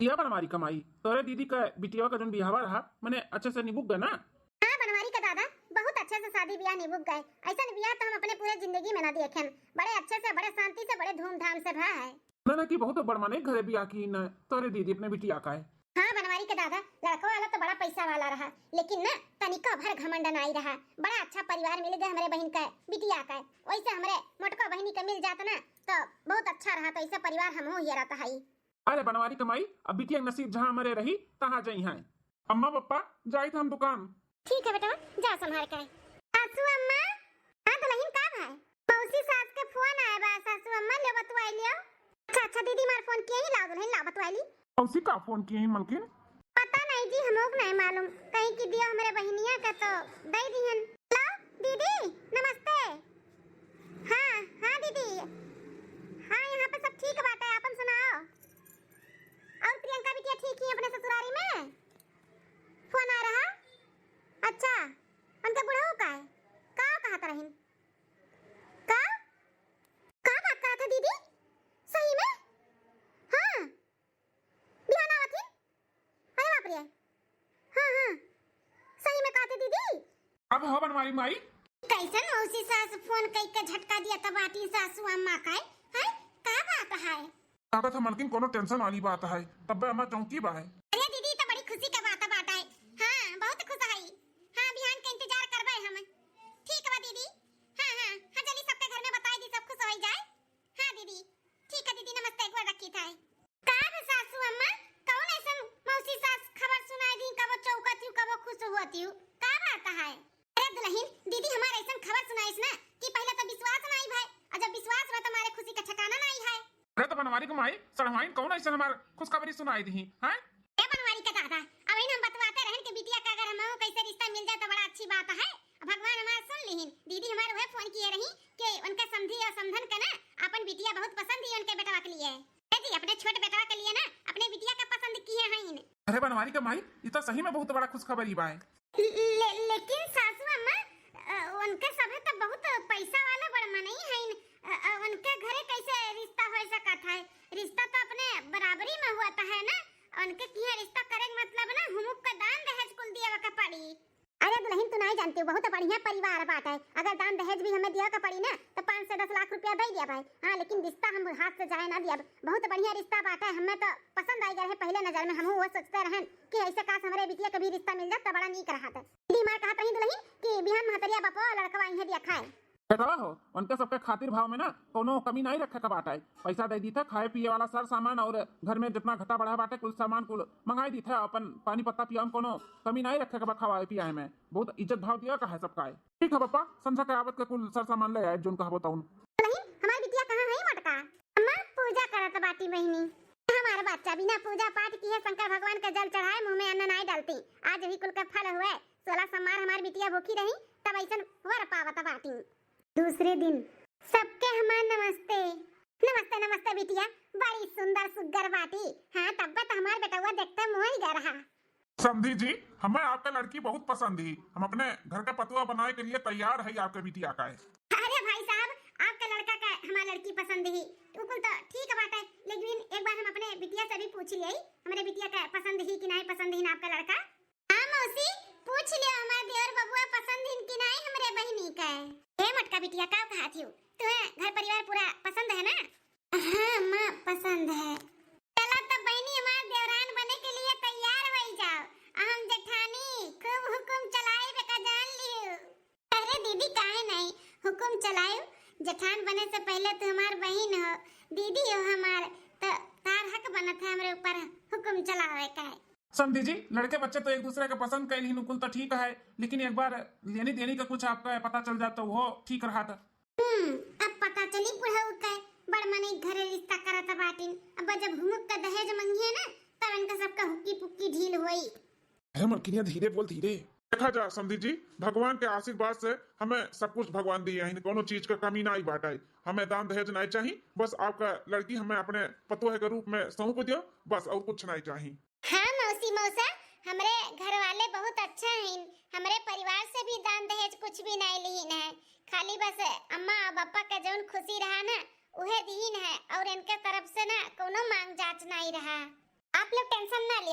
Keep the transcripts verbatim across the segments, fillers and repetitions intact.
या बनवारी कमाई, तोरे दीदी का बिटिया का जोन बियाहवा रहा, मने अच्छे से निबुक गए ना? हाँ बनवारी का दादा, बहुत अच्छे से शादी बियाह निबुक गए। ऐसन बियाह तो हम अपने पूरे जिंदगी में ना देखेन। बड़े अच्छे से, बड़े शांति से, बड़े धूमधाम से भा है। ना ना कि बहुत बड़ मने घरे बियाह की न तोरे दीदी अपने बिटिया का है। हाँ बनवारी के दादा, लड़का वाला तो बड़ा पैसा वाला रहा, लेकिन ना तनिको भर घमंड नाई रहा। बड़ा अच्छा परिवार मिल गए हमरे बहिन का बिटिया का। वैसे हमरे मोटका बहिनी का मिल जात ना तो बहुत अच्छा रहा, तो ऐसे परिवार हमहू हियरत हई। अरे बनवारी कमाई, अब बिटिया के नसीब जहाँ हमरे रही तहाँ जइहैं। अम्मा पप्पा, जाइत हम दुकान। ठीक है बेटा, जा संभार के। सासू अम्मा, हाँ दुलहिन का भाई? मौसी सास के फोन आए बा सासू अम्मा, ले बतुआई लियो। अच्छा अच्छा दीदी, मार फोन किए ही, लाओ दुलहिन लाओ बतुआई ली। मौसी का फोन किए ही मलकिन? पता नहीं जी, हमोक नहीं मालूम, कहीं कि दियो हमरे बहिनिया का तो दे दिहन। हेलो दीदी, नमस्ते। हाँ हाँ दीदी, हाँ यहाँ पे सब ठीक बाटे, आपन सुनाओ। और प्रियंका बिटिया ठीक ही अपने ससुरारी में? फोन आ रहा? अच्छा, उनके बुढ़ऊ का है? का कहत रहिन? का? का बात करत है दीदी? सही में? हाँ, बिहान आवत ही। अरे बाप रे। हाँ हाँ, सही में कहत है दीदी। अब हो बनवारी माई। कैसन मौसी सास फोन कई के झटका दिया तब आती सासू अम्मा का है? हैं? का बात है? लागत है मलकिन कोनो टेंशन वाली बात है, तब्बे अम्मा चौंकी बा है। अरे दीदी, तो बड़ी खुशी का बात बात है। हाँ, बहुत खुश है। हाँ, बिहान के इंतजार करबे हम। ठीक बा दीदी। हाँ हाँ हाँ, जल्दी सबके घर में बताई दी, सब खुश हो जाए। हाँ दीदी, ठीक है दीदी, नमस्ते, गोड़ रखी था। का रे सासू अम्मा, कौन ऐसन मौसी सास खबर सुनाई दी, कबो चौंकत हूँ, कबो खुश होती हूँ, का बात है? अरे दुलहिन, दीदी हमार ऐसन खबर सुनाइस ना कि पहले तो विश्वास नाई भाई, और जब विश्वास रहा तो हमारे खुशी का ठिकाना नाई है। अरे तो बनवारी के माई, सड़वाइन कौन ऐसन हमार खुशखबरी सुनाई दी, हैं? ए बनवारी का दादा, अब इन हम बतवाते रहन कि बिटिया का अगर हमहू कैसे रिश्ता मिल जाए तो बड़ा अच्छी बात है। अब भगवान हमार सुन लिहिन, दीदी हमार वह फोन किए रही कि उनका समधी और समधन का ना अपन बिटिया बहुत पसंद ही उनके बेटवा के लिए। ए जी, अपने छोट बेटवा के लिए ना अपने बिटिया का पसंद किए हैं इन। अरे बनवारी का माई, ये तो सही में बहुत बड़ा खुशखबरी बा है। ले-, लेकिन सासू अम्मा, अ, उनके सभे तो बहुत पैसा वाला बड़ मनई हईन। अ, अ, उनके घरे कैसे रिश्ता हो सकत है? रिश्ता तो अपने बराबरी में हुआ तो है ना। उनके किहाँ रिश्ता करे के मतलब ना हुमुक के दान दहेज कुल दिए के पड़ी। अरे दुलहिन, तू नहीं जानती, बहुत बढ़िया परिवार बाटे। अगर दान दहेज भी हमें दिए के पड़ी ना तो पाँच से दस लाख रुपया दे दिया भाई। हाँ, लेकिन रिश्ता हम हाथ से जाए ना दिया। बहुत बढ़िया रिश्ता बाटे, हमें तो पसंद आई गए है पहले नजर में। हमहू वो सोचते रहन कि ऐसे काश हमरे बिटिया के भी रिश्ता मिल जात तो बड़ा नीक रहत। दीदी हमार कहत रही दुलहिन कि बिहान महतरिया बापो लड़कवा इहे दिया खाए। बेटवा हो, उनके सबके खातिर भाव में ना कोनो कमी नहीं रखे के बाटे। पैसा दे दी था, खाए पिए वाला सर सामान और घर में जितना घटा बढ़ा बाटे कुल सामान कुल मंगाई दी था। अपन पानी पत्ता पिया में कोनो कमी नहीं रखे के बा, खवाए पियाए में बहुत इज्जत भाव दिया का है सबका है। ठीक है पापा, संझा के आवत के कुल सर सामान ले आए जोन कहबो तौन। दुलहिन, हमार बिटिया कहाँ है मटका? अम्मा, पूजा करत बाटी बहिनी। हमार बच्चा बिना पूजा पाठ किए शंकर भगवान के जल चढ़ाए मुंह में अन्न नाई डालती। आज ही कुल के फल हुए। सोलह सोमवार हमार बिटिया भूखी रही, तब ऐसन वर पावत बाटी। दूसरे दिन। सबके हमार नमस्ते। नमस्ते, नमस्ते बिटिया, बड़ी सुंदर सुग्गर बाटी। हाँ, तब्बे तो हमार बेटवा देखते मोह ही गए रहा। समधी जी, हमें आपका लड़की बहुत पसंद ही। हम अपने घर का पतोह बनाए के लिए तैयार है आपके बिटिया का है। अरे भाई साहब, आपका लड़का का हमार लड़की पसंद ही, उ कुल तो ठीक बाटे, लेकिन एक बार हम अपने बिटिया से भी पूछ लिए, हमरे बिटिया का पसंद ही कि नहीं पसंद ही ना आपका लड़का। हाँ मौसी, पूछ लियो हमार देवर बबुआ पसंद हिन कि नाई हमरे बहिनी के। ए मोटका बिटिया, का कहत हियो? तुहे घर परिवार पूरा पसंद है ना? हाँ माँ, पसंद है। चला तब बहिनी, हमार देवरान बने के लिए तैयार होई जाओ। आ हम जेठानी खूब हुकुम चलाइब का जान लियो। अरे दीदी, काहे नहीं हुकुम चलायु? जेठान बने से पहले तू हमार बहिन हो, दीदी हो हमार, तो तार हक बनत है हमरे ऊपर हुकुम चलावे का है। समधी जी, लड़के बच्चे तो एक दूसरे के पसंद कैल ही नुकुल तो ठीक है, लेकिन एक बार लेनी देनी का कुछ आपका पता चल जात तो वो ठीक रहा था। हम्म, अब पता चली बुढ़ऊ के, बड़ मनई घरे रिश्ता करत बाटिन। अब जब हुमुक का दहेज मंगिए ना, तब इनका सबका हुक्की पुक्की ढील होई। अरे मलकिनिया, धीरे बोल, धीरे। देखा जा समधी जी, भगवान के आशीर्वाद से हमें सब कुछ भगवान दिए हैं, कोनो चीज का कमी ना ही बाटे। हमें दान दहेज नहीं चाहिए, बस आपका लड़की हमें अपने पतोह के रूप में सौंप दियो, बस और कुछ नहीं चाहिए। हाँ मौसी मौसा, हमरे घर वाले बहुत अच्छा हैं, हमरे परिवार से भी दान दहेज कुछ भी नहीं लीन है, खाली बस अम्मा और पापा का जौन खुशी रहा ना, उहे दीन है, और इनके तरफ से ना कोनो मांग जांच नहीं रहा। आप लोग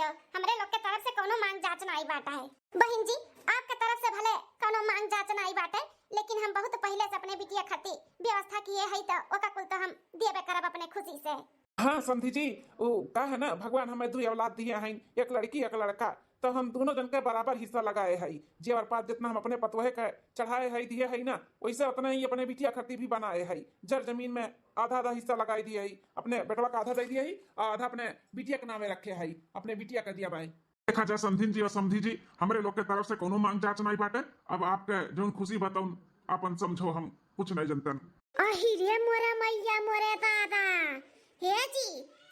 हमरे लोग के तरफ से कउनो मांग जांच नाई बाटे। बहिन जी, आपके तरफ से भले कउनो मांग जांच नाई बाटे, लेकिन हम बहुत पहिले से अपने बिटिया खातिर व्यवस्था किहे हई, त ओका कुल त हम देबे करब अपने खुशी से। हाँ समधी जी, उ का है ना, भगवान हमें दुई औलाद दिहे हईं, एक लड़की एक लड़का, त हम दुनो जन के बराबर हिस्सा लगाए हई। जेवर पात जितना हम अपने पतोहे के चढ़ाए हई, दिहे हई ना, वैसे उतना ही अपने बिटिया खातिर भी बनाए हई। जर जमीन में आधा आधा हिस्सा लगाई दिहे हई, अपने बेटवा का आधा दे दिहे हई और आधा अपने बिटिया के नामे रखे हई, अपने बिटिया के दिया बाई। देखा जा समधिन जी और समधी जी, हमरे लोग के तरफ से कउनो मांग जांच नाई बाटे। अब आपके जउन खुशी बा तउन आपन समझो, हम कुछ नाई जनतन। अहि रे मोरा मइया मोरे दादा, हे जी,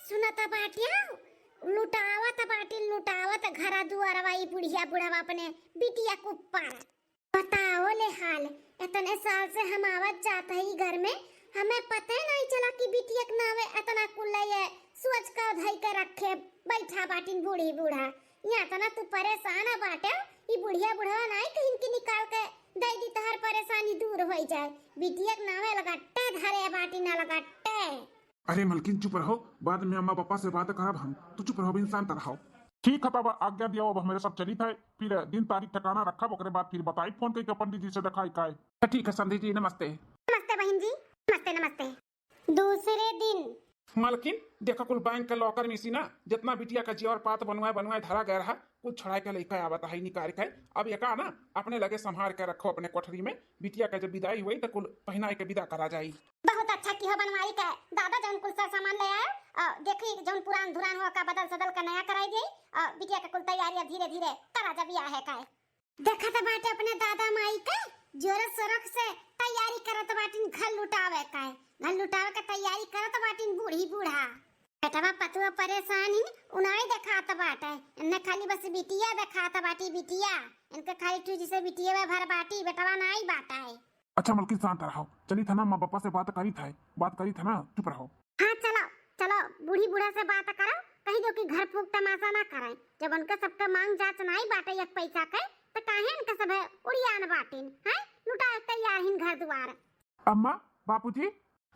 सुनत बाटियो, लुटावत बाटिन, लुटावत घरा दुआरवा ई बुढ़िया बुढ़वा अपने बिटिया के ऊपर। बताओ ले हाल, एतने साल से हम आवत जात हई घर में, हमें पते नाई चला कि बिटिया के नावे एतना कुल ये सोच का धई के रखे बैठा बाटिन बूढ़ी बूढ़ा। यहाँ एतना तू परेशान बाटे, ई बुढ़िया बुढ़वा नाई कहिन कि निकाल के दे दी, तहार परेशानी दूर होई जाए। बिटिया के नावे लगट्टे धरे बाटिन, ना लगट्टे। अरे मलकिन चुप रहो, बाद में अम्मा पापा से बात करब हम, तू चुप रहो, बिन शांत रहो। ठीक है तब आज्ञा दियो, अब हमरे सब चलित है, फिर दिन तारीख ठिकाना रखब, ओकरे बाद फिर बताई फोन कइके पंडित जी से देखाई काय। ठीक है समधी जी, नमस्ते। नमस्ते बहिन जी, नमस्ते नमस्ते। दूसरे दिन। मलकिन, देखा कुल बैंक के लॉकर में से ना, जितना बिटिया का जेवर पात बनवाए बनवाए धरा गया रहा, कुल छुड़ाए के लइका आवत है निकाल के। अब एका ना अपने लगे संभार के रखो अपने कोठरी में, बिटिया का जब विदाई हुई तो कुल पहनाए के विदा करा जाई। बहुत अच्छा किहो बनवारी के दादा, जउन कुल सर सामान ले आए, अ, देखी जउन पुरान धुरान हो का बदल सदल का नया कराई दे, अ, बिटिया के कुल तैयारी अब धीरे धीरे करा जा बियाह है का। देखत बाटे अपने दादा माई के जोर शोर से तैयारी करत बाटिन घर लुटावे का, घर लुटावे के तैयारी करत बाटिन बूढ़ी बूढ़ा। बेटवा पतुआ परेशान ही उनाई देखात बाटे, इन्हें खाली बस बिटिया देखात बाटी बिटिया, इनके खाली टूजी से बिटिया भर बाटी, बेटवा नाई बाटे। अच्छा मलकिन शांत रहो, चली था ना माँ पापा से बात करी था, बात करी था ना, चुप रहो। हाँ चलो, चलो बूढ़ी बूढ़ा से बात करो, कही दो कि घर फूक तमाशा ना करें। जब उनके सबके मांग जांच नाई बाटे एक पैसा के, तो काहे इनके सब उड़ियान बाटिन, हैं? लुटाए तैयार हिन घर दुआर। अम्मा, बापूजी।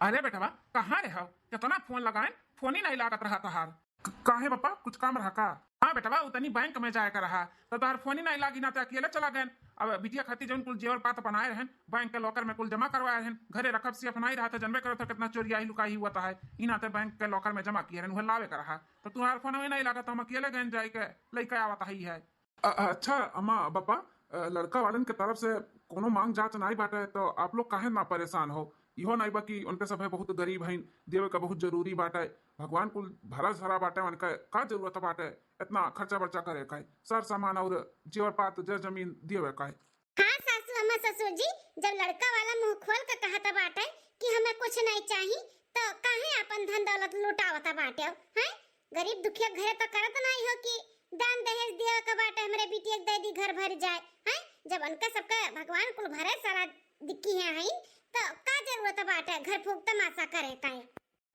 अरे बेटवा, कहाँ रहे हो? कितना फोन लगाएन, फोन ही नहीं लागत रहा तोहार। क-, काहे पापा, कुछ काम रहा का? हाँ बेटवा, उ तनी बैंक में जाए का रहा, तो तोहार फोन ही नहीं लागी ना, तो अकेले चला गए। अब बिटिया खातिर जउन कुल जेवर पात बनाए रहन, बैंक के लॉकर में कुल जमा करवाए रहन, घरे रखब से अपनाई रहा था, जनबे करत हो कितना चोरियाही लुकाही हुआ था है, ई नाते बैंक के लॉकर में जमा किए रहन, उहे लावे का रहा, तो तोहार फोन ही नहीं लागा, तो हम अकेले गए जाए के लइके आवत ही है। अ-, अ-, अच्छा अम्मा पापा, अ, लड़का वालन के तरफ से कउनो मांग जांच नाई बाटे, तो आप लोग काहे ना परेशान हो? इहो नाई बा कि उनके सभे बहुत गरीब हईन, देवे का बहुत जरूरी बाटे। भगवान कुल भरा झरा बाटे, उनका का जरूरत बाटे इतना खर्चा बर्चा करे का, सर सामान और जेवर पात जर जमीन देवे का। हाँ सासू अम्मा ससुर जी, जब लड़का वाला मुंह खोल के कहत बाटे कि हमें कुछ नहीं चाही, तो काहे अपन धन दौलत लुटावत बाटे हो, हैं? गरीब दुखिया घरे तो करत नाई हो कि दान दहेज दिया के बाटे, हमरे बिटिया के दे दी, घर भर जाए, हैं? जब उनके सबके भगवान कुल भरे सारा दिखी है, हैं? तो का जरूरत बाटे घर फूक तमाशा करे का?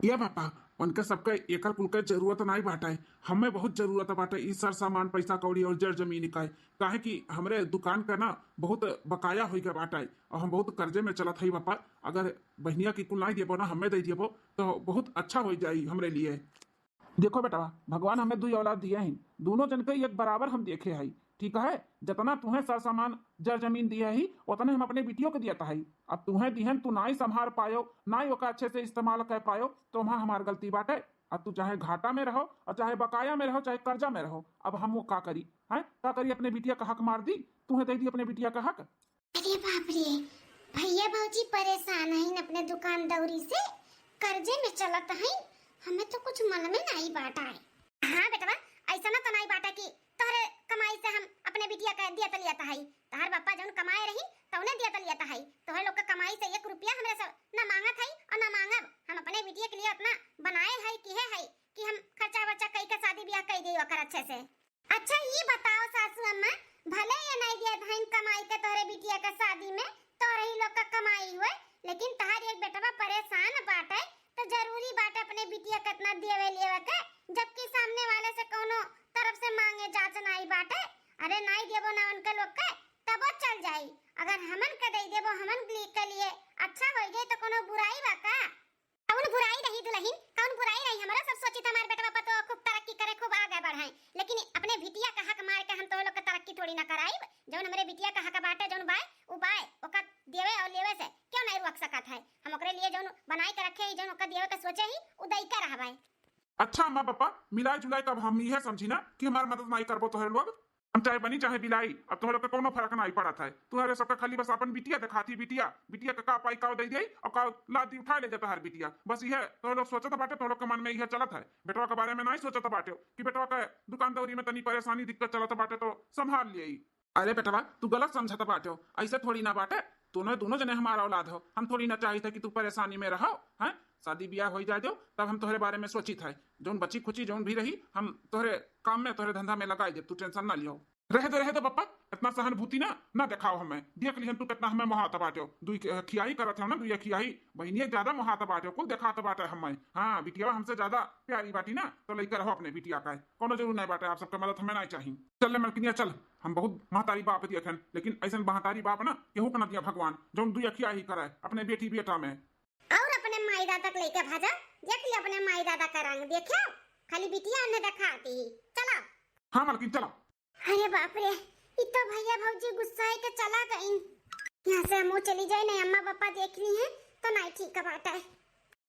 ये पापा, उनके सबके एकर कुल के जरूरत नाई बाटे, हमें बहुत जरूरत बाटे ई सर सामान, पैसा कौड़ी और जर जमीन का, काहे कि हमरे दुकान का ना बहुत बकाया होई गए बाटे और हम बहुत कर्जे में चलत हई पापा। अगर बहनिया की कुल नाई देबो ना, हमें दे देबो तो बहुत अच्छा हो जाई हमरे लिए। देखो बेटवा, भगवान हमें दुई औलाद दिए हैं, दोनों जन के एक बराबर हम देखे हई, ठीक है? जितना तुम्हें सर सामान जर जमीन दिए ही, उतने हम अपने बिटियों के दियत हई। अब तुम्हें दिहन, तू नाई संभार पायो, नाई ओका अच्छे से इस्तेमाल कर पायो, तो वहाँ हमार गलती बाटे। अब तू चाहे घाटा में रहो और चाहे बकाया में रहो, चाहे कर्जा में रहो, अब हम वो का करी, हैं? का करी, अपने बिटिया का हक मार दी, तुम्हें दे दी अपने बिटिया का हक। अरे बाप रे, भैया भौजी परेशान हईन अपने दुकान दौरी से, कर्जे में चलत हईन, हमें तो कुछ मन में नाई बाटा है। हाँ बेटवा, ऐसा ना तो नाई बाटा कि तोहरे कमाई से हम अपने बिटिया के दियत लियत हई। तोहर बापा जौन कमाए रही, तौने दियत लियत हई। तोहरे लोग के कमाई से एक रुपया हमरे से ना मांगत हई और ना मांगब। हम अपने बिटिया के लिए उतना बनाए हई, किहे हई कि हम खर्चा वर्चा कई के शादी ब्याह कई देई ओकर अच्छे से। अच्छा, ई बताओ सासू अम्मा, भले ये नाई दियत हईन कमाई के तोहरे बिटिया के शादी में, तोहरे ही लोग का कमाई हुए, लेकिन तोहार एक बेटवा परेशान बाटे, तो जरूरी बाटे अपने बिटिया के इतना देवे लेवे के, जबकि सामने वाले से कौनो तरफ से मांगे जांच नाई बाटे। अरे नाई देबो ना उनके लोग के, तबो चल जाई। अगर हमन के दे देबो, हमन के लिए अच्छा हो जाई, तो कौनो बुराई बा का? कौन बुराई रही दुल्हन, कौन बुराई रही? हमारा सब सोची तो हमार बेटवा पतो खूब तरक्की अरे खूब आगे बढ़ाई, लेकिन अपने बिटिया का हक मार के हम तोहरे लोग के तरक्की थोड़ी ना कराइब। जौन हमरे बिटिया का हक बाटे, जौन बाय, उ बाय, ओका देवे और लेवे से क्यों नहीं रोक सकत है? हम ओकरे लिए जौन बनाई के रखे ही, जौन ओका देवे के सोचे ही, उ दई के रहबे। अच्छा अम्मा पापा, मिलाई जुलाई तब हम इहे समझी ना कि हमार मदद नाई करबो तोहरे लोग। हम चाहे बनी चाहे बिलाई, अब तोहरे लोग के कौनो फर्क नाई पड़त है। तोहरे सबके खाली बस अपन बिटिया देखाती, बिटिया, बिटिया के का पाई का दे दे और का लादी उठा ले जाता हर बिटिया। बस इहे तोहरे लोग सोचत बाटे, तोहरे लोग के मन में इहे चलत है। बेटवा के बारे में नाई सोचत बाटे कि बेटवा के दुकान दौरी में तनी परेशानी दिक्कत चलत बाटे तो संभाल लिए। अरे बेटवा, तू गलत समझत बाटे हो, ऐसे थोड़ी ना बाटे। दोनों, दोनों जने हमारा औलाद हो, हम थोड़ी ना चाहित है कि तू परेशानी में रहो, हैं? शादी ब्याह हो जाए दो, तब हम तोहरे बारे में सोचित है। जौन बची खुची जौन भी रही, हम तोहरे काम में, तोहरे धंधा में लगाई दे, तू टेंशन ना लियो। रह दे, रह दे पप्पा, इतना सहानुभूति ना, ना देखाओ हमें। देख लिहन तू कितना हमें मोहात बाटे हो, दुई खियाई करत हो ना, दुई खियाई बहिनिया ज्यादा मोहात बाटे हो, कुल देखात बाटे हमें। हाँ, बिटिया हमसे ज्यादा प्यारी बाटी ना, तो लइका रहो अपने बिटिया का, कोनो जरूर नहीं बाटे, आप सबका मदद हमें नहीं चाहिए। चल ले मलकिनिया चल, हम बहुत महतारी बाप दिया खन, लेकिन ऐसन महतारी बाप ना केहू के ना दिया भगवान, जौन दुई अखिया ही करे अपने बेटी बेटा में। और अपने माई दादा के लेके भाजा, देख लियो अपने माई दादा का रंग, देखियो खाली बिटिया उन्हें दिखाती ही। चला। हाँ मलकिन चला। अरे बाप रे, ई तो भैया भौजी गुस्साए के चला गईन। यहाँ से हमहू चली जाए, नहीं अम्मा पापा देख ली हैं तो नहीं ठीक बात है।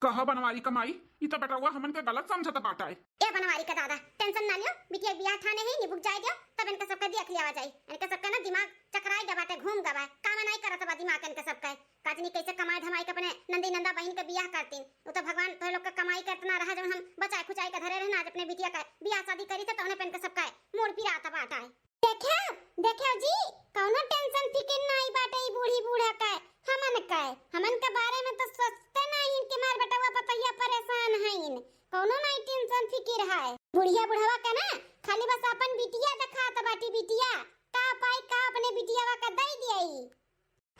कहा बनवारी कमाई, ई तो बेटवा हमन के गलत समझत बाटा है। ए बनवारी का दादा, टेंशन ना लियो, बिटिया बियाह ठाने ही निबुक जाए दियो, तब इनका सबका देख लिया जाए। इनका सबका ना दिमाग चकराए गवा बाटे, घूम गवा बाटे, काम नहीं करत बा दिमाग इनका सबका। काजनी कैसे कमाए धमाए के अपने नंदी नंदा बहिन के बियाह करतीन। उ तो भगवान तोहे लोग के कमाई के इतना रहा जौन हम बचाए खुचाए के धरे रहना, आज अपने बिटिया का बियाह शादी करी थे तो उन्हें पहन के सबका मूड़ पिरात बाटा है। देखो, देखो जी, कौनो टेंशन फिकिर नाई बाटे ई बूढ़ी बूढ़ा का, हमन का, हमन के बारे में तो सोचते नाई कि मार बेटवा पतैया परेशान हईन, कौनो नाई टेंशन फिकिर है। बुढ़िया बुढ़वा का ना खाली बस अपन बिटिया देखात बाटी, बिटिया का पाई का अपने बिटियावा का दई दियाई।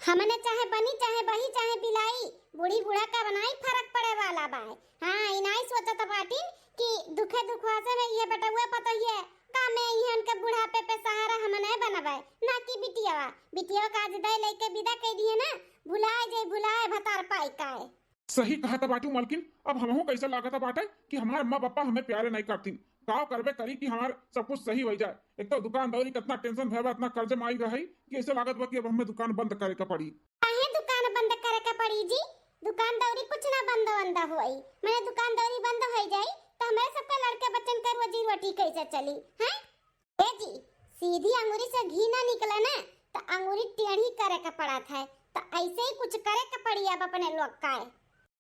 हमने चाहे बनी, चाहे बही, चाहे बिलाई, बूढ़ी बूढ़ा का बनाई फर्क पड़े वाला बा। हाँ, ई नाई सोचत बाटिन कि दुखे दुखवासे में ये बेटउए पतोहिए का में इहन के बुढ़ापे पे सहारा हमने बनबे, ना कि बिटियावा। बिटियावा का आज दे लेके विदा कह दिए ना, भुलाए जाए, भुलाए भतार पाई काए। सही कहत बाटू मलकिन, अब हमहू कैसे लागत बाटे कि हमार अम्मा पापा हमें प्यारे नहीं करतीन। का करबे करी कि हमार सब कुछ सही हो जाए। एक तो दुकान दौरी कितना टेंशन भय बा, इतना कर्ज में आई रही कि ऐसे लागत बा कि अब हमें दुकान बंद करे के पड़ी। काहे दुकान बंद करे के पड़ी जी? दुकान दौरी कुछ ना बंद बंद होई, मैंने दुकान दौरी बंद हो जाई तो हमारे सबका लड़के बच्चन का रोजी रोटी कैसे चली, हैं? ए जी, सीधी अंगुरी से घी ना निकले ना, तो अंगुरी टेढ़ी करे के पड़त है। तो ऐसे ही कुछ करे के पड़ी अब अपने लोग का।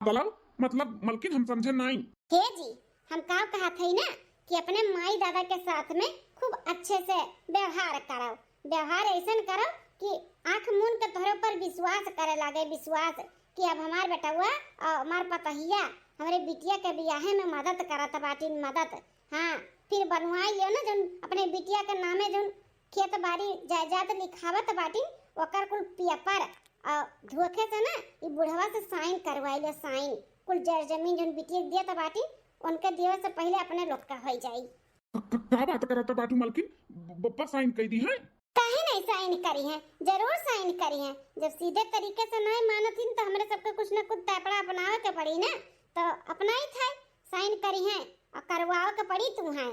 मतलब, मतलब मलकिन, हम समझे नहीं। हे जी, हम का कहत हई ना कि अपने माई दादा के साथ में खूब अच्छे से व्यवहार करो, व्यवहार ऐसन करो कि आँख मून के तोहरे ऊपर विश्वास करे लागे, विश्वास कि अब हमार बेटउआ और हमार पतहिया हमरे बिटिया के बियाहे में मदद करत बाटिन, मदद। हाँ, फिर बनवाई लियो ना जौन अपने बिटिया के नामे जौन खेत बाड़ी जायदाद लिखावत बाटिन, ओकर कुल पेपर और धोखे से ना ई बुढ़वा से साइन करवाई लियो, साइन। कुल जर जमीन जौन बिटिया के देत बाटिन, उनके देवे से पहले अपने लोग का होई जाई। क-, क-, का बात करत बाटू मलकिन? ब-, बप्पा साइन कई दी है? काहे नहीं साइन करी है? जरूर साइन करी है। जब सीधे तरीके से नहीं मानत हिन तो हमरे सबके कुछ न कुछ तैपड़ा अपनावे के पड़ी ना, तो अपनाई थे, साइन करी है और करवावे के पड़ी तू है।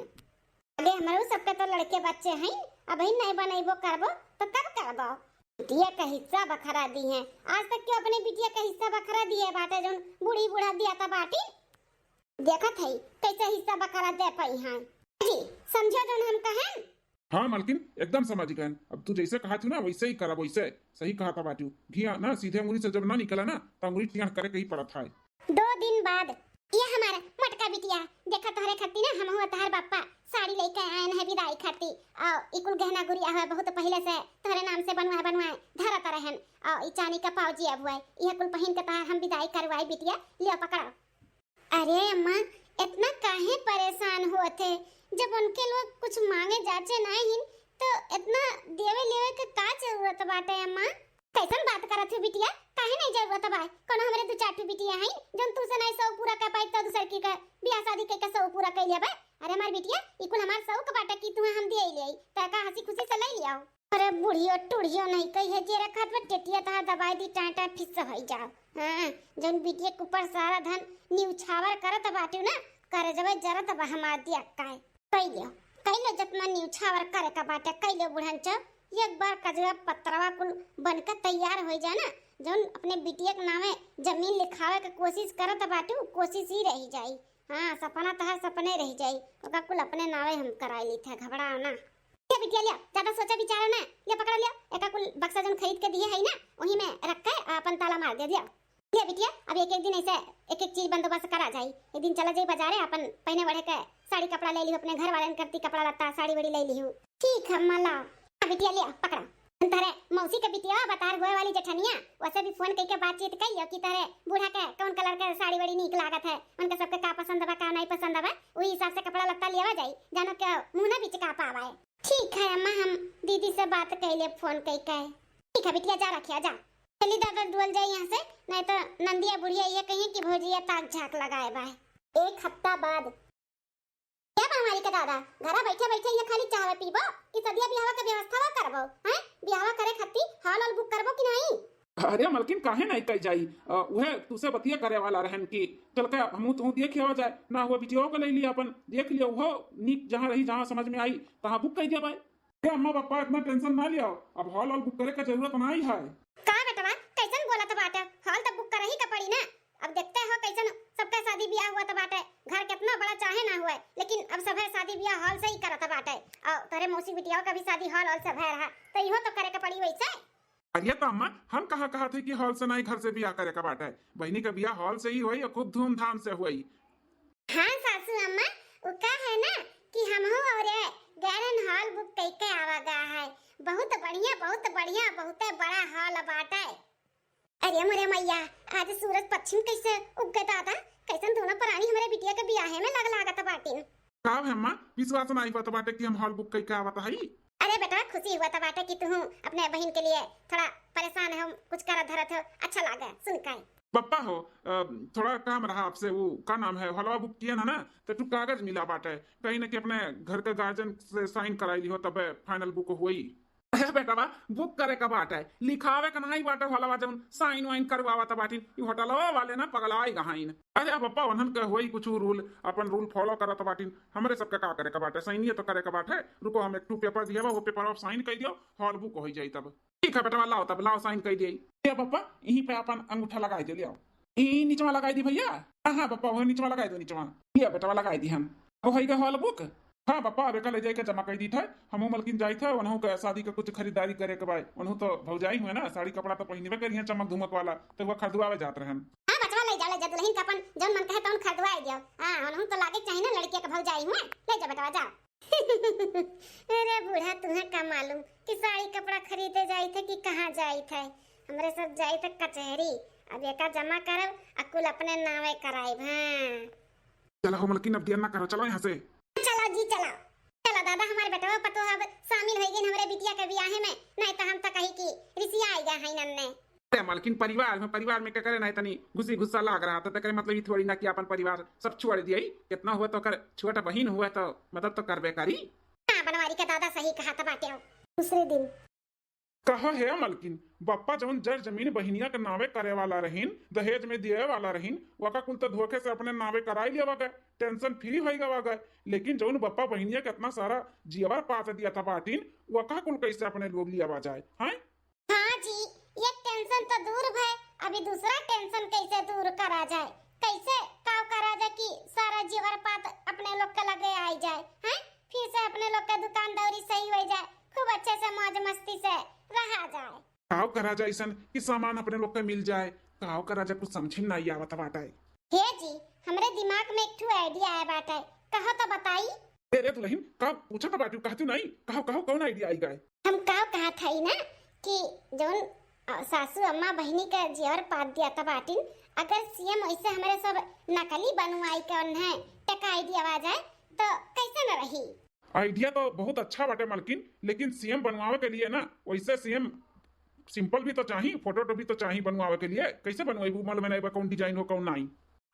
अरे हमरो सबके तो लड़के बच्चे हैं, अबही नहीं बनैबो करबो तो कब करबो? बिटिया का हिस्सा बखरा दी है, आज तक क्यों अपने बिटिया का हिस्सा बखरा दिए बाटे जौन बूढ़ी बूढ़ा दिया था बाटी। देखत है कैसे हिस्सा बखरा दे पाई हैं। जी, समझो जौन हम कहें। हाँ मलकिन, एकदम समझ गए। अब तू जैसे कहा थी ना वैसे ही करब, वैसे सही कहा था बाटू। घिया ना सीधे अंगुरी से जब ना निकला ना तो अंगुरी टेढ़ करे के ही पड़त है। दो दिन बाद ये हमारा मोटका बिटिया, देखा तोहरे खातिर ना हमहू तोहर बापा साड़ी लेके आयन है विदाई खातिर। और ई कुल गहना गुरिया है बहुत पहले से तोहरे नाम से बनवाए बनवाए धरत रहन। और ई चांदी का पाउजी अब हुआ, यह कुल पहिन के तोहर हम विदाई करवाई बिटिया, लियो पकड़ो। अरे अम्मा, इतना काहे परेशान होत है? जब उनके लोग कुछ मांगे जाचे नाहीं तो इतना देवे लेवे के का जरूरत बाटे अम्मा? कैसन बात करत हो बिटिया? काहे नहीं जरूरत बा? कोनो हमरे दू चार ठो बिटिया हैं जौन तू से नहीं शौक पूरा कर पाई तो दूसर की का बियाह शादी के, का शौक पूरा कर लिया बा? अरे हमार बिटिया, ई कुल हमार शौक बाटे कि तुहे हम दिए ले आई, त का हंसी खुशी से ले लियाओ। अरे बुढ़ियो टुढ़ियो नहीं कही है, जे रखत बा टेटिया तहार दबाई दी, टाँय टाँय फिस होई जाओ। हाँ, जौन बिटिया के ऊपर सारा धन निउछावर करत बाटू ना, करजवे जरत बा हमार दिया काय। कइ लियो, कइ लियो, जतना न्यूछावर करे का बाटे, कइ लियो बुढ़न चो। एक बार कजवा पतरवा कुल बन के तैयार होइ जाए ना, जौन अपने बिटिया के नामे जमीन लिखावे के कोशिश करत बाटे, उ कोशिश ही रहि जाई। हाँ, सपना तोहार सपने रहि जाई, ओका कुल अपने नावे हम कराइ लीत है, घबराओ ना। ले बिटिया, लिया, ज्यादा सोचा विचारा ना, ले पकड़ा, लिया, एका कुल बक्सा जौन खरीद के दिए है ना, वही में रख के अपन ताला मार दे दिया। ले बिटिया, अब एक एक दिन ऐसे एक एक चीज बंदोबस्त करा जाई। एक दिन चला जाई बाजारे, अपन पहने ओढ़े के साड़ी कपड़ा ले लिहू, अपने घर वालन करती कपड़ा लत्ता साड़ी वाड़ी ले लिहू। ठीक है अम्मा, लाओ। हाँ बिटिया, लिया, पकड़ा। तोहरे मौसी के बिटिया बतार हुए वाली जेठनिया, वैसे भी फोन कइके बातचीत कइ लियो कि तोहरे बूढ़ा के कौन कलर के साड़ी वाड़ी नीक लागत है, उनके सबके का पसंद बा, का नहीं पसंद बा, वही हिसाब से कपड़ा लत्ता लियावा जाई, जानो के मुँह ना बिचका पावे। ठीक है अम्मा, हम दीदी से बात कइ ले फोन कइके। ठीक है बिटिया, जा रखिया, जा। चली दादा, दुअल जाई यहाँ से, नहीं तो नंदिया बुढ़िया ये कहिए कि भौजिया ताक झाँक लगाए बा। एक हफ्ता बाद। क्या बा हमारी के दादा, घरा बैठे बैठे ये खाली चाहवे पीबो कि सदिया बियाहवा के व्यवस्था करबो? हैं, बियाहवा करे खातिर हॉल हॉल बुक करबो कि नहीं? अरे मलकिन, काहे नहीं कही जाई? अ, उहे तुसे बतिया करे वाला रहन कि चल के हमहू तुहू देख आवा जाए, ना हुआ बिटिया के ले लिया, अपन देख लिया, वो नीक जहाँ रही, जहाँ समझ में आई, तहाँ बुक कर दिया भाई। ए अम्मा पापा, इतना टेंशन ना लिया, अब हॉल हॉल बुक करे का जरूरत नहीं है। का बेटवा, कैसन बोलत बाटे? हॉल तो बुक करही का पड़ी ना। अब देखते हो कैसन सबका शादी ब्याह हुआ तो बाटे, घर कितना बड़ा चाहे ना हुए, लेकिन अब सभे शादी ब्याह हॉल से ही करत बाटे। और तोरे मौसी बिटिया का भी शादी हॉल हॉल से भय रहा, तो इहो तो करे के पड़ी वैसे। अरे तो अम्मा, हम कहाँ कहा थे कि हॉल से नहीं, घर से ब्याह करे का बाटे? बहनी का ब्याह हॉल से ही हुई और खूब धूमधाम से हुई। हाँ सासू अम्मा, उ का है ना कि हमहू और ये गैरन हॉल बुक कइके आवा गा है। बहुत बढ़िया, बहुत बढ़िया, बहुते बड़ा हॉल बाटे। अरे मोरे मैया, आज सूरज पश्चिम कैसे उग गए दादा, कैसन दोनों प्राणी हमारे बिटिया के बियाहे में लग लागत बाटिन। का है अम्मा, विश्वास नहीं होत बाटे कि हम हॉल बुक कइके आवत हई? अरे बेटा, खुशी होत बाटे कि तुहू अपने बहिन के लिए थोड़ा परेशान हो, कुछ करत धरत हो, अच्छा लागे सुन के। पप्पा हो, अ, थोड़ा काम रहा आपसे, वो का नाम है, हॉलवा बुक किए ना, ना, तो तू कागज मिला बाटे, कहीं ना कि अपने घर के गार्जियन से साइन कराई लिहो, तबे फाइनल बुक हुई। अरे बेटवा, बुक करे का बाटे, लिखावे का नहीं बाटे हॉलवा, जौन साइन वाइन करवावत बाटिन, ई होटलवा वाले ना पगलाए गहाइन। अरे अब पप्पा, उन्हन के होई कुछ रूल, अपन रूल फॉलो करत बाटिन, हमरे सबके का करे का बाटे, साइनिए तो करे का बाटे। रुको, हम एक ठू पेपर दिया बा, वो पेपर आप साइन कर दियो, हॉल बुक हो जाई तब। ठीक है बेटवा, लाओ तब, लाओ साइन कर दिए। ए पप्पा, यहीं पे अपन अंगूठा लगाई दे, ले आओ। ई निचवा लगाई दी भैया। हाँ, हाँ पप्पा, वो निचवा लगाई दो, निचवा। ये बेटवा लगाई दी हम। अब होई गए हॉल बुक। हाँ पप्पा, अब एका ले जाके जमा कर दी था। हमहू मलकिन जाई था, उन्हों का शादी का कुछ खरीदारी करे के बाय। उन्हों तो भौजाई हुए ना, साड़ी कपड़ा तो पहिनबे करिहैं चमक धमक वाला, तो वो खरीदवावे जात रहन। हाँ बचवा, ले जाओ, ले जाओ, दुल्हन का अपन जौन मन कहे तौन खरीदवाए दियो। हाँ, उन्हों तो लागे चाहिए ना लड़किया के भौजाई हुए। ले जाओ बेटवा, जाओ। अरे बूढ़ा, तुहे का मालूम कि साड़ी कपड़ा खरीदे जाइत है कि कहाँ जाइत है। हमरे सब जाइत है कचहरी। अब एका जमा करब आ कुल अपने नावे कराइब। हाँ। चलो हो मलकिन, अब देर ना करो, चलो यहाँ से। चलो जी, चलो। चलो दादा, हमारे बेटवा पतोह अब शामिल होइ गइन हमरे बिटिया के बियाहे में, नहीं तो हम तो कही कि रिसिया आइगा है नन्ने। अरे मलकिन, परिवार में, परिवार में के करे नहीं तनी घुसी घुस्सा लाग रहा था, तो करे मतलब ये थोड़ी ना कि अपन परिवार सब छोड़ दिया ही। कितना हुआ तो कर छोटा बहिन हुआ तो मदद तो करबे करी। हाँ, बनवारी के दादा सही कहा था बाटे हो। दूसरे दिन। कहा है मलकिन, बप्पा जौन जर जमीन बहिनिया के नावे करे वाला रहीन, दहेज में दिए वाला रहीन, वका कुल तो धोखे से अपने नावे कराई लिया गए, टेंशन फ्री होई गवा गए। लेकिन जौन बप्पा बहिनिया के इतना सारा जियवर पात दिया था बाटिन, वका कुल कैसे अपने लोग लिया जाए, हैं? हाँ जी, एक टेंशन तो दूर भय, अभी दूसरा टेंशन कैसे दूर करा जाए, कैसे काव करा जाए कि सारा जेवर पात अपने लोग के लगे आई जाए, हैं? फिर से अपने लोग के दुकान दौरी सही हो जाए, खूब अच्छे से मौज मस्ती से रहा जाए। काव करा जाए ऐसन कि सामान अपने लोग के मिल जाए, काव करा जाए, कुछ समझ में नहीं आवत बाटे। हे जी, हमरे दिमाग में एक ठो आइडिया आया बाटे, कहो तो बताई। ए रे दुल्हन, का पूछत बाटू, कहतू नहीं? कहो, कहो, कौन आइडिया आई गए? हम का कहत हई ना कि जौन, अ, सासू अम्मा बहिनी के जेवर पात दिया त बाटिन, अगर सेम वैसे हमरे सब नकली बनवाई के उन्हें टकाई दियावा जाए तो कैसे न रही? आइडिया तो बहुत अच्छा बाटे मलकिन, लेकिन सेम बनवावे के लिए ना वैसे सेम सिंपल भी तो चाही, फोटो वोटो भी तो चाही बनवावे के लिए। कैसे बनवाई, वो मालूम नहीं बा कौन डिजाइन हो कौन नहीं।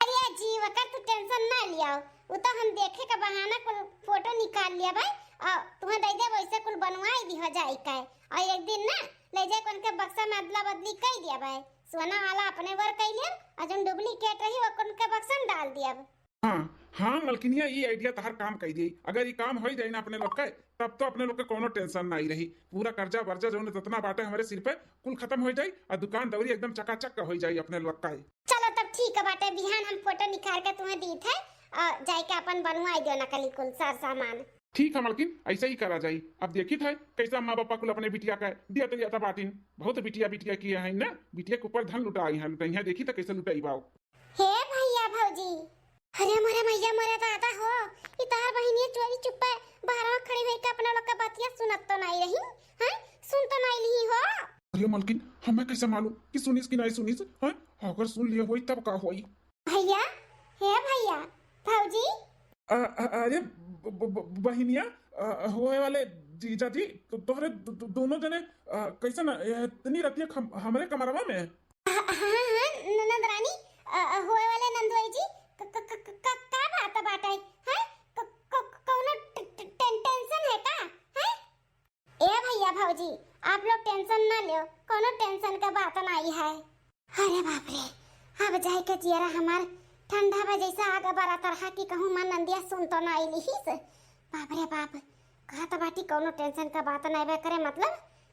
अरे जी, ओकर तू टेंशन ना लियाओ, उ तो हम देखे का बहाना कुल फोटो निकाल लिया भाई, और तुम्हें दे दे, वैसे कुल बनवाई दी हो जाए का। और एक दिन ना ले जाए उनके बक्सा में अदला बदली कर दिया भाई, सोना वाला अपने वर कर लिया और जो डुप्लीकेट रही वो उनके बक्सा में डाल दिया। हाँ, हाँ मलकिनिया, ई idea तहार काम कई दी। अगर ई काम होई जाई ना अपने लोग के, तब तो अपने लोग के कोनो tension नाई रही। पूरा कर्जा वर्जा जौन जितना बाटे हमरे सिर पे, कुल खतम होई जाई और दुकान दौरी एकदम चकाचक का होई जाई अपने लोग का। चलो तब ठीक बाटे, बिहान हम photo निकाल के तुम्हें दीत है और जाए के अपन बनवाई दियो नकली कुल सर सामान। ठीक है मलकिन, ऐसे ही करा जाई। अब देखित है कैसे अम्मा पापा कुल अपने बिटिया का दिया तो दिया बाटिन। बहुत बिटिया बिटिया किए हैं ना, बिटिया के ऊपर धन लुटाई हैं, लुटैया देखी तो कैसे लुटाई बाओ। हे भैया भौजी, अरे मोरे मैया मोरे दादा हो, ई तहार बहिनिया चोरी चुप्पे बाहरवा खड़ी होई के अपना लोग का बतिया सुनत तो नाई रही, हैं? सुन तो नाई लिही हो? अरे मलकिन, हमें कैसे मालूम कि सुनिस कि नाई सुनिस, हैं? अगर सुन लिए होई तब का होई? भैया, हे भैया, भौजी। अ, अ, अरे ब-, ब-, ब-, बहिनिया, अ, होए वाले जीजा जी, तो तोहरे दो-, दो-, दोनों जने, अ, कैसे ना, ए, इतनी रतिया हम, हमरे कमरवा में? हाँ, हाँ, हाँ, ननद रानी, अ, अ, होए वाले नंदोई जी, क-, क-, क-, क-, क-, का बात बाटे, हैं? क-, क-, क-, कौनो ट-, ट-, टें-, tension है का, हैं? ए भैया भौजी, आप लोग tension ना लो, कौनो tension का बात नाई है। अरे बाप रे, अब जाए के जियरा हमार ठंडा बा, जैसे आग बरा तरह की कहूँ मन नंदिया सुन तो ना आइली ही से। बाप रे बाप, कहत बाटी कौनो tension का बात नाई बे करे, मतलब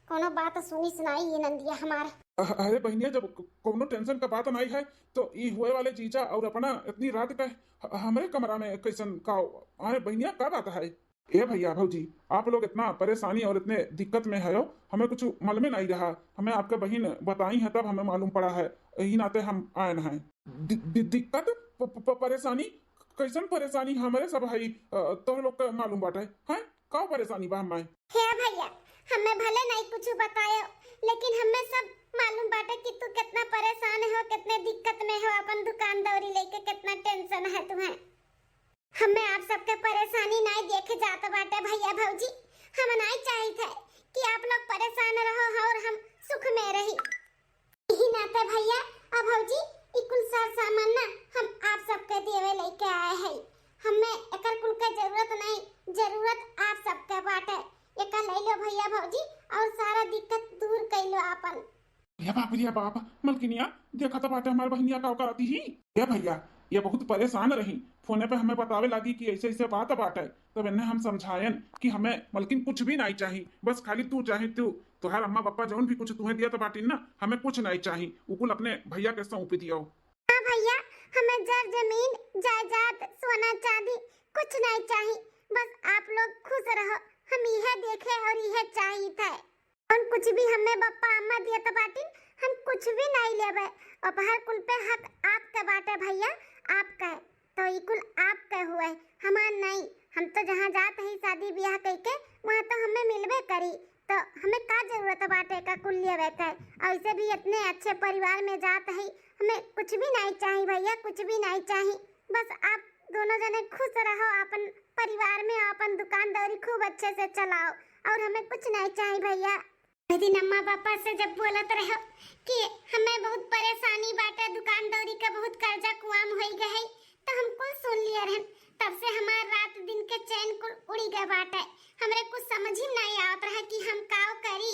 कौनो बात सुनी सुनाई ये नंदिया हमार। अ-, अरे बहनिया, जब क-, कौनो tension का बात नाई है तो ई हुए वाले जीजा और अपना इतनी रात का ह-, हमरे कमरा में कैसन का? अरे बहनिया, का बात है? ए भैया भौजी, आप लोग इतना परेशानी और इतने दिक्कत में हो, हमें कुछ मालूम नहीं रहा। हमें आपके बहिन बताई है तब हमें मालूम पड़ा है, यही नाते हम आए हैं। दि-, दि-, दिक्कत, प-, प-, प-, परेशानी? कैसन परेशानी? हमरे सब है, अ, तोह लोग के मालूम बाटे, हैं? का परेशानी बा हमें? हे भैया, हमें भले नहीं कुछ बतायो, लेकिन हमें सब मालूम बाटे कि तू कितना परेशान हो, कितने दिक्कत में हो, अपन दुकान दौरी लेके कितना tension है तुम्हें। हमें आप सबके परेशानी नाई देखे जात बाटे भैया भौजी। हम नाई चाहित है कि आप लोग परेशान रहो और हम सुख में रही। यही नाते भैया और भौजी, ई कुल सर सामान ना हम आप सबके देवे लेके आए हैं। हमें एकर कुल के जरूरत नहीं, जरूरत आप सबके बाटे। एका ले लो भैया भौजी और सारा दिक्कत दूर कर लो आपन। ए बाप रे बाप, मलकिनिया, देखा तो बाटे हमार बहनिया का करती ही। ए भैया, ये बहुत परेशान रही, फोने पे हमें बतावे लागी कि ऐसे ऐसे बात बाटे। तब इन्हें हम समझायन कि हमें मलकिन कुछ भी नहीं चाही, बस खाली तू चाही तू, तोहार अम्मा पापा जौन भी कुछ तुम्हें दिया तो बाटिन ना, हमें कुछ नहीं चाही, उकुल अपने भैया के सौंप दियो। हाँ भैया, हमें जर जमीन, जायदाद, सोना चांदी कुछ नहीं चाही, बस आप लोग खुश रहो, हम यह देखे और यह चाहित है। हम कुछ भी हमें बप्पा अम्मा दिया तो बाटिन, हम कुछ भी नहीं लेबे। अब हर कुल पे हक आपके बाटे भैया, आपके। तो ई कुल आपके हुए, हमार नहीं। हम तो जहाँ जात ही शादी ब्याह कइके, वहाँ तो हमें मिलबे करी। तो हमें का जरूरत बाटे का कुल लेबे के? ऐसे भी इतने अच्छे परिवार में जात ही, हमें कुछ भी नहीं चाही भैया, कुछ भी नहीं चाही। बस आप दोनों जने खुश रहो, अपन परिवार में अपन दुकानदारी खूब अच्छे से चलाओ और हमें कुछ नहीं चाही भैया। एक दिन अम्मा पापा से जब बोलत रहो कि हमें बहुत परेशानी बाटे, दुकानदारी का बहुत कर्जा कुआम होई गए है, तो हम कुल सुन लिए रहन। तब से हमार रात दिन के चैन कुल उड़ी गए बाटे। हमरे कुछ समझ ही नहीं आवत रहे कि हम काव करी।